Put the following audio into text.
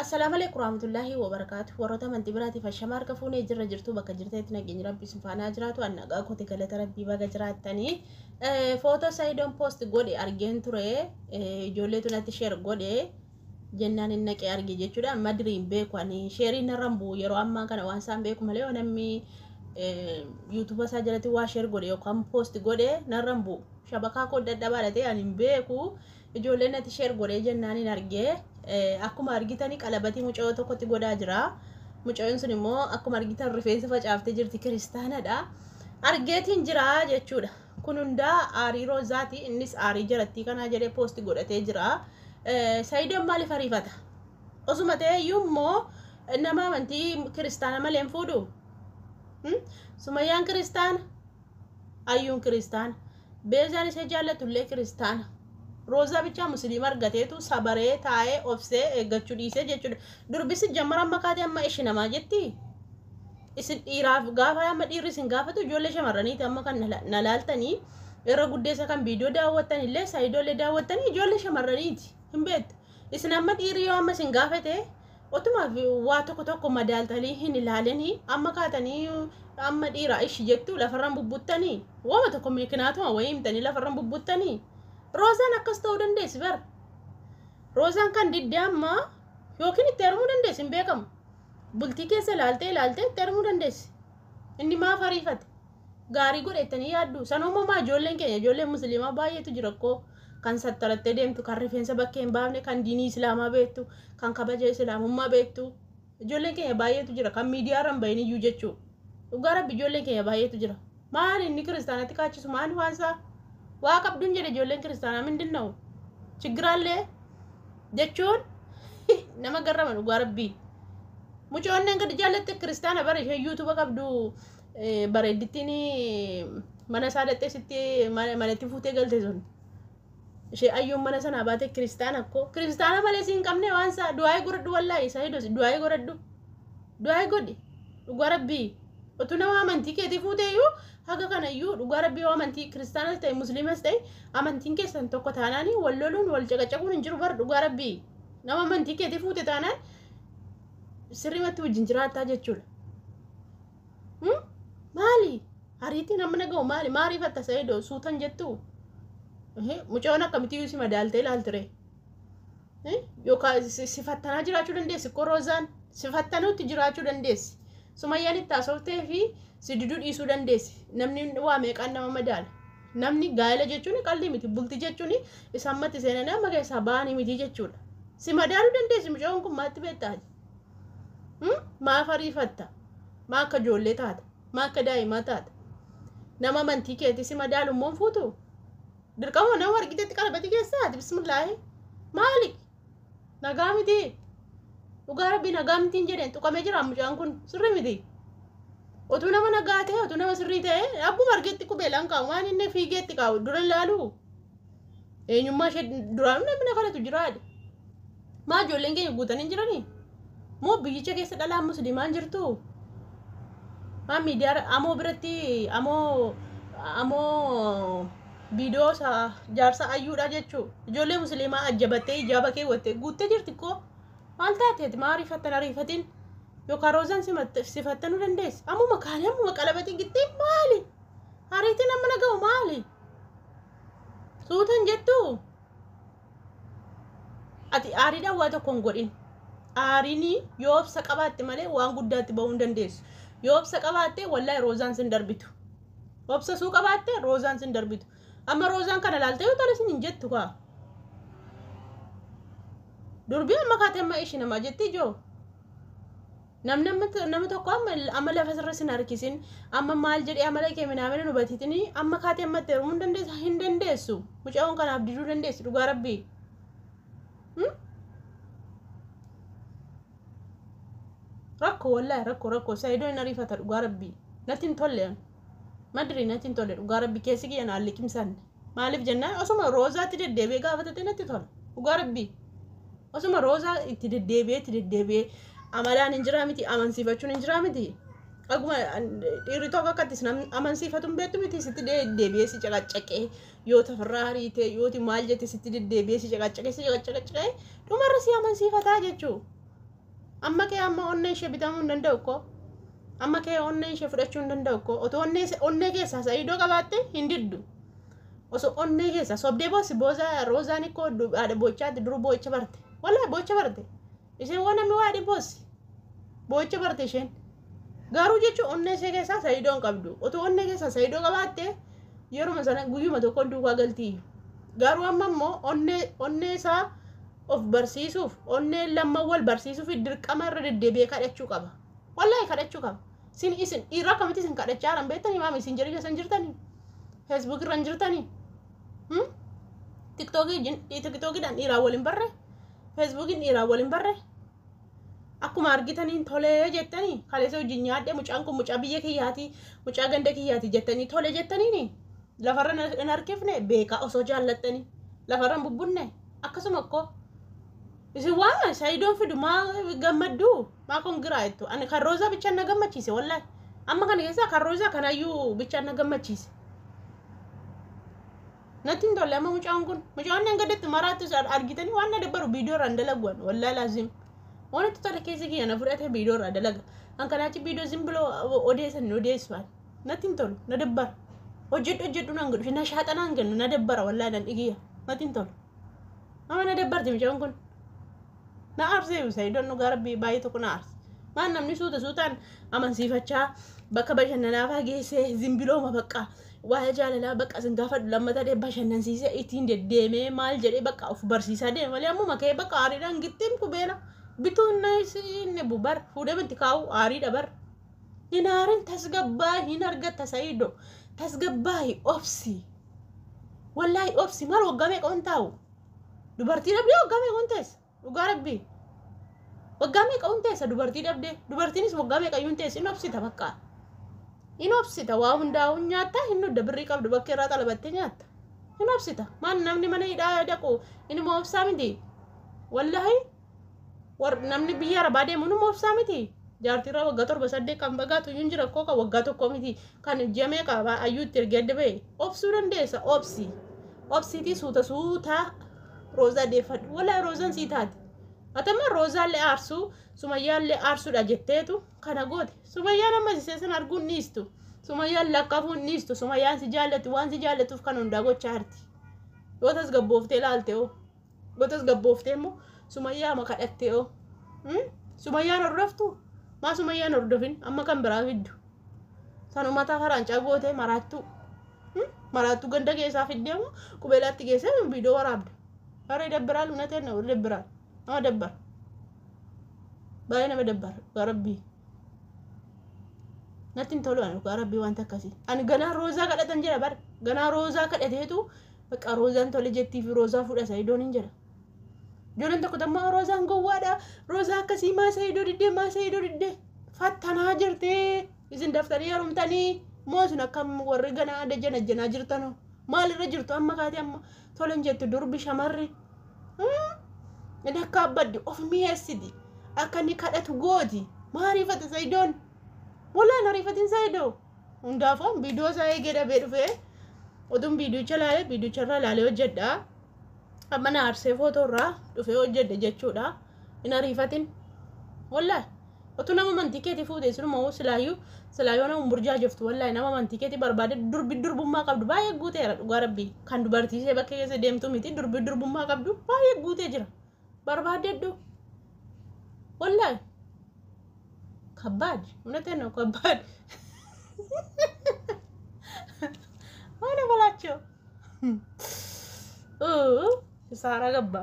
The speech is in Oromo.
Assalaamu alaikum warahmatullaahi wabarakaatu. Warroota amantii biraatiif ashama harka fuunee jirra jirtu bakka jirteetti nageenyi rabbi isin faanaa jiraatu. An nagaa kooti galata rabbii baga jiraattanii. Footoo Saayidoon poost godhe argeen ture. Ijoolleetu natti sheer godhe jennaan hin naqee arge jechuudha. Madriin beeku ani sheeriin narra hin bu'u yeroo ammaa kana waan isaan beeku malee yoo namni yuutuuba isaa jalatti waa sheer godhe yookaan poost godhe narra hin bu'u. Shabakaa koo dadhabaadha ta'e ani hin beeku. Ijoolleen natti sheer godhee jennaan hin argee. Akkuma argitanii qalabatii mucayyoo tokkotti godhaa jira. Mucayyoon sun immoo akkuma argitan rifeensa facaaftee jirti kiristaanadha. Argeetiin jira jechuudha. Kun hundaa aarii Roozaati. Innis aarii jarattii kanaa jedhee poosti godhatee jira. Sayidoon maaliif ariifata? Osuma ta'e iyyuu immoo nama amantii kiristaana malee hin fuudhu. Sumayyaan kiristaana. Ayyuun kiristaana. Beezaan ishee jaallatullee kiristaana. Roozaa bichaa musliima argateetu sabaree taa'ee obsee eeggachuu dhiisee jechuudha. Durbisi jammara amma kaatee amma ishi namaa jetti. Isin dhiiraaf gaafa amma dhiirri isin gaafatu ijoollee shamarraniiti amma kan na laaltanii irra guddeessa kan viidiyoo daawwattan illee saayidoolee daawwattanii ijoollee shamarraniiti hin beektu. Isin amma dhiirri yoo amma isin gaafate otuma waa tokko tokko madaaltanii hin ilaalanii amma kaatanii amma dhiira ishi jettu lafarran bubbuttanii waama tokko mikinaatuma wayii himtanii lafarran bubbuttanii. Roozaan akkas ta'uu dandeessi bar. Roozaan kan didde amma yookiin itti heerumuu dandeessi hin beekamu. Bultii keessa ilaaltee ilaaltee itti heerumuu dandeessi. Inni maaf ariifate? Gaarii godhe jettanii yaaddu. Sanuma maa ijoolleen keenya ijoolleen musliimaa baay'eetu jira koo kan sattarattee deemtu kan rifeensa bakkee hin baafne kan diinii islaamaa beektu kan kabaja islaamummaa beektu ijoolleen keenya baay'eetu jira kan miidiyaa irra hin bahin iyyuu jechuu. Dhugaa rabbi ijoolleen keenya baay'eetu jira. Maali inni kiristaanatti kaachisu maali waan isaa? Waa qabduun jedhe ijoolleen kiristaanaa mindin na'u? Chiggiraallee jechuun nama garrama dhugaa rabbii. Mucoonneen gadi jaallatte kiristaana bara ishee yuutuuba qabdu bareeddittiin mana isaa dhattee sitti manatti fuutee galte sun. Ishee ayyuun mana sanaa baate kiristaana koo kiristaana malee siin qabne waan isaa du'aayii godhadhu wallaahi sahidos du'aayii godhadhu du'aayii godhi dhugaa rabbii utuu nama amantii keetii fuutee iyyuu haga kana iyyuu dhugaa rabbii yoo amantii kiristaanas ta'e musliimas ta'e amantiin keessan tokko taanaanii wal loluun wal caqacaquun hin jiru bar dhugaa rabbii nama amantii keetii fuute taanaan sirrimatti wajjin jiraattaa jechuudha. Maali? Ariitiin amma naga'u maali? Maa ariifatta Sa'ido suutan jettu? Mucayoon akkamitti si madaaltee ilaaltire? Yookaan si fattanaa jiraachuu dandeessi koo Roozaan si fattanuutti jiraachuu dandeessi. Sumayyaan itti haasoftee fi si diduu dhiisuu dandeessi. Namni waa meeqaan nama madaala. Namni gaa'ela jechuun qalbii miti. Bultii jechuun isa ammatti seenanii amma keessaa ba'anii miti jechuudha. Si madaaluu dandeessi mucayoon kun maatti beektaa? Maaf ariifatta? Maa akka ijoollee taata? Maa akka daa'imaa taata? Nama amantii keetii si madaalu immoo hin fuutu? Dirqama nama argitetti qalabatii keessaati bismillaahi. Maali? Nagaa miti. Dhugaa rabbii nagaa mitiin jedheen tuqamee jira mucaan kun sirrii miti. Otuu nama nagaa ta'e otuu nama sirrii ta'e abbuma argetti qubeelaan kaa'u waan inni fiigeetti kaa'u dura ilaalu. Eenyummaa ishee duraan namni na kadhatu jiraadha. Maa ijoolleen keenya guutanii hin jiranii? Moo biyyicha keessa dhalaan musliimaa hin jirtu? Maa miidiyaa amoo biratti amoo amoo viidiyoo isaa jaarsa ayyuudha jechuu ijoollee musliimaa ajjabattee ijaaba keewwattee guuttee jirti koo maal taateeti maa ariifattan ariifatin yookaan roozaan sifattanuu dandeessi ammuma kaanii ammuma qalabatii gixxee maali ariitiin amma naga'u maali suutan jettuu Ati aariidhaan waa tokko hin godhin. Aariin yoo obsa qabaatte malee waan guddaatti ba'uu hin dandeessu. Yoo obsa qabaatte wallaahi roozaan sin darbitu. Obsa suu qabaatte roozaan sin darbitu. Amma roozaan kana laaltee yoo tole sin hin jettu kaa. Durbii amma kaatee amma ishi namaa jetti ijoo. Namni amma nama tokko amma amma lafa sirra sin harkisin amma maal jedhee amala kee minaamina nu batitini amma kaatee amma itti heerumuu hin dandeessu hin dandeessu mucayoon kanaaf diduu dandeessi dhugaa rabbii. Rakko wallaahi rakko rakko saayidoo hin ariifata dhugaa rabbii natti hin tolle madri natti hin tolle dhugaa rabbii keessi kiyya naan liqimsanne maaliif jennaan osuma roozaatti deddeebi'ee gaafatate natti tola dhugaa rabbii. Osuma Roozaa itti deddeebi'ee itti deddeebi'ee amalaan hin jiraa miti amansiifachuun hin jiraa miti. Akkuma dhiirri tokko akka itti amansiifatu hin beektu miti sitti deddeebi'ee si caqaccaqee yoo tafarraa hariitee yooti maal jette sitti deddeebi'ee si caqaccaqee si caqaccaqee dhumarra si amansiifataa jechuu. Amma kee amma onnee ishee bitamuu hin danda'u ko. Amma kee onnee ishee fudhachuu hin danda'u ko. Otoo onnee keessaa Sa'iidoo qabaatte hin diddu. Osoo onnee keessaa sobdee boossi booza Roozaan ikkoo haadha boochaatti dur boocha barte. Wallahi boocha barte. Isheen waan namni waa boossi. Boocha barte isheen. Garuu jechuun onnee ishee keessaa Sa'iidoo hin qabdu. Otoo onnee keessaa Sa'iidoo qabaatte yeruma sana guyyuma tokkoon duukaa galtii. Garuu amma immoo onnee isaa of barsiisuuf, onnee lamman wal barsiisuuf dirqama irra deddeebi'ee kadhachuu qaba. Wallahi kadhachuu qaba. Sin isin dhiirra akkamitti isin kadhachaa jiran beektanii maama isin jedhu keessan jirtanii? Facebook irra hin jirtanii? Tiktookiidhaan dhiiraan waliin barre? Facebookiin dhiiraan waliin barre? Akkuma argitaniin tolee jettanii kaleessa wajjin nyaadhe mucaan kun mucaa biyya kiyyaati, mucaa ganda kiyyaati jettanii tole jettaniini lafarra hin harkifne beekaa osoo jaallattanii lafarra hin bubbunne. Akkasuma akkoo isin waan Sa'iidoon fidu maa gammadduu maa kun giraa jettu. Ani kan Roozaa bichaan na gammachiise wallahi. Amma kana keessaa kan Roozaa kanaayyuu bichaan na gammachiise. Natti hin tolle amma mucaan kun. Mucaan nan gaddatti maraattu argitanii waan na dabbaru viidiyoo irraan dalaguwan wallahi laazim. Waan itti tole keessa kiyya na fudhate viidiyoo irraa dalaga. An kanaachi viidiyoo zimbiloo odeessan hin odeessu. Natti hin tolu, na dabbara. Hojjedhu hojjedhu nan godhu, na shaaxanaan kennu na dabbara wallahi nan dhigiyya. Natti hin tolu. Amma na dabbarti mucaan kun. Na aarsee Sa'iidoon dhugaa rabbii baay'ee tokko na aarse. Maan namni suuta suutaan amansiifachaa bakka bashannanaafaa geessee zimbilooma bakka waa'ee jaalalaa bakka isin gaafadhu lammata dhee bashannansiisee ittiin deddeemee maal jedhee bakka of barsiisaa deema malee ammuma ka'ee bakka aariidhaan gittiin qubeela bituun na isin bar fuudhee binti kaa'u aariidha bar. Hin aarin, tasgabbaa'i, hin argatta Sa'iidoo, tasgabbaa'i, obsi. Wallaahi obsi. Maal waggaa meeqa on taa'u? Dubartii dhabdee waggaa meeqa on teessa? Dhugaa rabbii. Waggaa meeqa on teessa dubartii dhabdee? Dubartiinis waggaa meeqa iyyuu hin teessu, hin obsita bakka. Hin obsita, waa hundaa'u nyaatta, hin nudda birrii qabdu bakka irraa xalabattee nyaatta. Hin obsita. Maal namni mana hidhaa dhaqu inuma obsaa miti. Wallaahi namni biyya arabaa deemu inuma obsaa miti. Jaartiirraa waggaa 7 8 kan fagaatu iyyuu hin jira koo kan waggaa 1 miti kan ji'a meeqa ayyuu itti ergee adda ba'e. Obsuu dandeessa, obsi. Obsiitii suuta suutaa Roozaa deeffadhu. Wallaahi Roozaan sii taate. Atamma Roozaallee aarsuu Sumayyaallee aarsuudha jetteetu kana goote. Sumayyaan amma isee sana arguun dhiistu. Sumayyaan lakkaafuun dhiistu. Sumayyaan si jaallatti, waan si jaallatuuf kan hundaa gochaa jirti. Yoo tasgabbooftee ilaalte hoo? Yoo tasgabbooftee immoo Sumayyaa ma kadhattee hoo? Sumayyaan hordoftu? Maa Sumayyaan hordofin amma kan biraa fiddu? Sanumataa faraancaa gootee maraattuu. Maraattuu ganda keessaa fiddee immoo qubeelaatti geessee viidiyoo waraabda. Haree dabbiraal unateen na dabbiraal. Nama dabbara. Baay'ee nama dabbara dhugaa rabbii. Natti hin tolu ani dhugaa rabbii wanta akkasii. Ani ganaa Roozaa kadhatan jira bar. Ganaa Roozaa kadhateetu bakka Roozaan tole jettii fi Roozaa fuudha Sa'iidoon hin jira. Ijoolleen tokko tammaa Roozaan gowwaadha. Roozaa akkasii maa Sa'iidoo diddee maa Sa'iidoo diddee. Fattanaa jirti. Isin daftanii heerumtanii moo isin akkam warri ganaa dajjana janaa jirtanoo? Maalirra jirtu amma kaatee amma tolen jettu durbi shamarri. Inni akka abbaddi of mi'eessiti. Akka inni kadhatu gooti. Maa ariifata Sa'iidoon? Wallaan ariifatin Sa'iidoo. Hundaafuu viidiyoo isaa eegee dhabee dhufee otuun viidiyicha ilaalee viidiyicha irraa ilaalee hojjedha. Amma na aarsee footoo irraa dhufee hojjedhe jechuudha. Hin ariifatin. Wallaahi. Otuu nama amantii keetii fuute sinuma hoo silaayyuu silaayyuu nama burjaa jirtu wallaahi nama amantii keetii barbaade durbi durbummaa qabdu baay'ee guuteera dhugaa rabbii. Kan dubartii ishee bakka keessa deemtu miti, durbi durbummaa qabdu baay'ee guutee jira. Barbaadedhu. Wallaahi. ከባድ እውነቴን ነው። ከባድ ሆነ በላቸው ሳራ ገባ።